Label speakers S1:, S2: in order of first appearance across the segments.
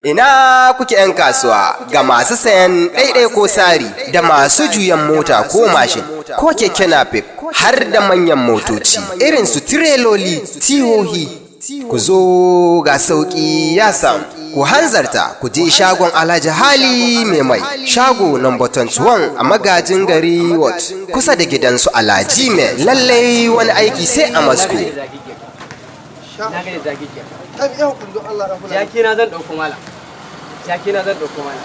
S1: Ina kuke 'yan kasuwa, ga masu sayan ɗaiɗai ko sari, da masu juyan mota ko mashin ko keke napep, har da manyan motoci irin su tireloli, tihohi. Ku zo, ga sauƙi ya samu. Ku hanzarta ku je shagon Alhaji Hali Mai Mai, shago number 21 a Magajin Gari Ward, kusa da gidansu Alhaji Mai. Lallai wani aiki sai a Masko.
S2: Na ga da jaki ke.
S3: Ta bi hakuri don Allah, dan Fulani.
S2: Jaki na zan dauko, mala. Jaki na zan dauko, mala.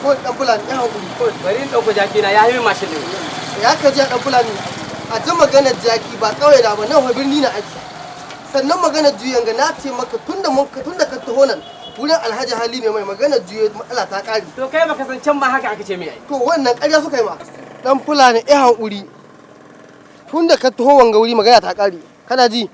S3: Ko dan Fulani, ya hakuri.
S2: Bari in dauko jaki na, ya yi min mashin din.
S3: Ya ka ji, dan Fulani. A ji maganar jaki ba kauye da ba, nan fa birni na aiki. Sannan maganar juyan ga, na ce maka tunda ka taho nan wurin Alhaji Hali Mai Mai, maganar juye matsala ta kare.
S2: To kai baka san can ba, haka aka ce mai ai.
S3: To wannan ƙarya suka yi ma. Dan Fulani, ya hakuri. Tunda ka taho wanga wuri, magana ta kare. Kana ji?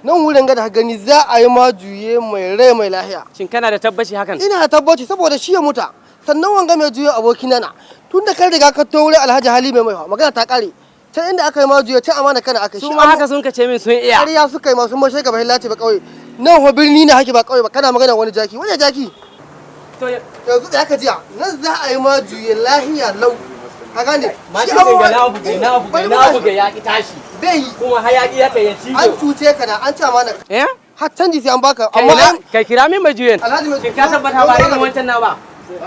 S3: Nan wurin ga da ka gani, za a yi ma juye mai rai mai lahiya.
S2: Shin kana da tabbaci hakan?
S3: Ina da tabbaci, saboda shi ya muta. Sannan wanga mai juyo abokina na. Tun da ka riga ka taho wurin Alhaji Hali Mai Mai, magana ta kare. Ta inda aka yi ma juye, ta amana kana aka
S2: Su ma haka sun ka ce min sun iya.
S3: Ƙarya suka yi masu mashe gaba hillace ba kauye. Nan ho birni ne hake, ba kauye ba. Kana magana wani jaki, wani jaki.
S2: To
S3: Yanzu da aka jiya nan, za a yi ma juye lahiya lau. Ka gane?
S2: Mashin din ga na buge, na buge, na buge, ya ki tashi.
S3: Bai yi.
S2: Kuma hayaki ya kai ya
S3: An
S2: cizo.
S3: cuce ka na, an ci amana.
S2: Eh?
S3: Har canji sai an baka.
S2: Kai
S3: Amma
S2: na
S3: an
S2: kai, kira min mai juyen.
S3: Alhaji mai
S2: Shin ka tabbata ba irin wancan na ba?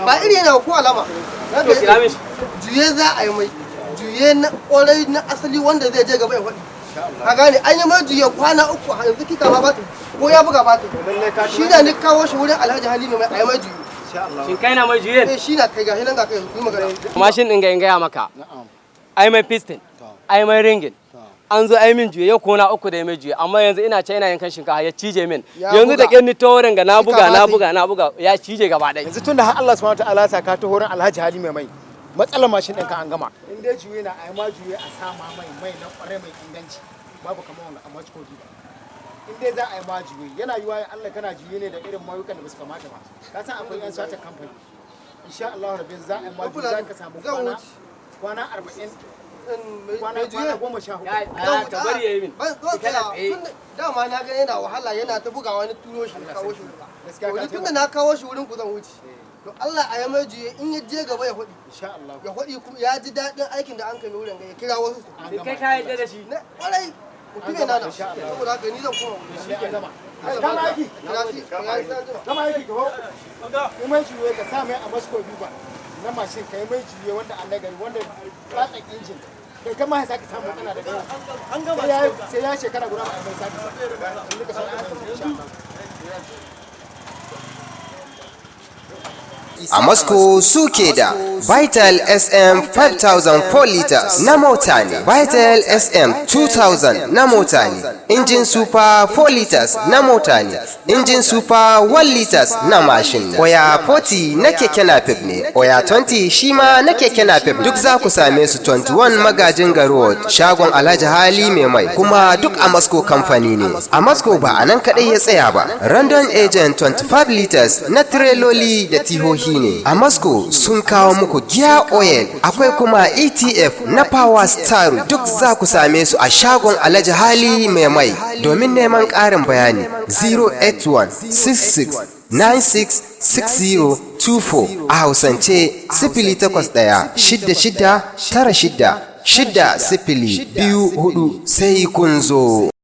S3: Ba iri yana ko alama.
S2: To kira min shi.
S3: Juye za a yi mai juye na ƙwarai, na asali, wanda zai je gaba ya faɗi. Ka gane? An yi mai juye kwana 3 yanzu, kika ma ba ta ko ya buga ba ta. Shi da ni kawo shi wurin Alhaji Halima Mai a yi mai juye.
S2: Shin kai na mai juyen?
S3: Eh, shi na kai. Ga nan, ga kai, ku yi magana.
S2: Mashin din ga, in gaya maka. Ai mai piston. Ai mai ringin. An zo ai min juye yau kona 3 da ya mai juye, amma yanzu ina can ina yankan shinkafa ya cije min.
S3: Ya
S2: Yanzu da
S3: buga.
S2: ƙyan ni torin ga na
S3: Kika
S2: buga, na
S3: ba ta yi.
S2: buga, na buga, ya cije gaba ɗaya.
S4: Yanzu tunda har Allah subhanahu wataala ya saka ta horon Alhaji Hali Mai Mai, matsalar mashin ɗinka an gama. In dai juye na, a yi ma juye, a sama mai mai na ƙwarai mai inganci, babu kamar wanga a Moscow ba. In dai za a yi ma juye, yana yiwa ya Allah kana juye ne da irin mayukan da ba su kamata ba. Ka san akwai yan sata kamfani. Insha Allah rabbi za a yi ma juye, za ka samu
S3: Zan
S4: kwana
S3: wuce.
S4: kwana 40, kwana
S3: Mai juye.
S4: kwana 14.
S2: Ya ka bari ya yi min.
S3: Ban zo
S2: Kana
S3: tsaya.
S2: tsaye.
S3: Dama na ga yana wahala, yana ta bugawa, ni turo shi na kawo shi wurin.
S4: Gaskiya
S3: To
S4: ka
S3: ni tunda
S4: taimaka.
S3: na kawo shi wurin ku, zan wuce. To Allah a yi mai juye, in ya je gaba ya faɗi.
S4: Insha Allah.
S3: Ya faɗi kuma ya ji daɗin aikin da an kai wurin ga, ya kira wasu su.
S4: An
S2: Shin
S4: gama.
S2: kai ka yarda da shi?
S3: Na ƙwarai, mutume na na. Saboda haka ni zan koma wurin.
S4: Lalle an gama. Kama aiki.
S3: Kira shi, ya yi san jima.
S4: Gama aiki, ka hau. Yi mai juye, ka sa mai a Moscow ba na mashin, ka yi mai juye wanda an nagari, wanda ratsa injin kai kama ya sake samu matsala daga yau. Sai ya shekara guda ba a mai sake in ka son a mai insha Allah.
S1: A Moscow suke da Vital SM 5004 liters na mota ne, Vital SM 2000 na mota ne, Injin Super 4 liters na mota ne, Injin Super 1 liters na mashin ne, Oya 40 na keke napep ne, Oya 20 shi ma na keke napep. Duk za ku same su 21 Magajin Gari Road, shagon Alhaji Hali Mai Mai, kuma duk a Moscow kamfani ne. A Moscow ba a nan kaɗai ya tsaya ba. Random Agent 25 liters na tireloli da tihohi ne. A Moscow sun kawo muku gear oil, akwai kuma ETF na power star. Duk za ku same su a shagon Alhaji Hali Mai Mai. Domin neman ƙarin bayani, 081 66 966024, a Hausance 08166966024. Sai kun zo.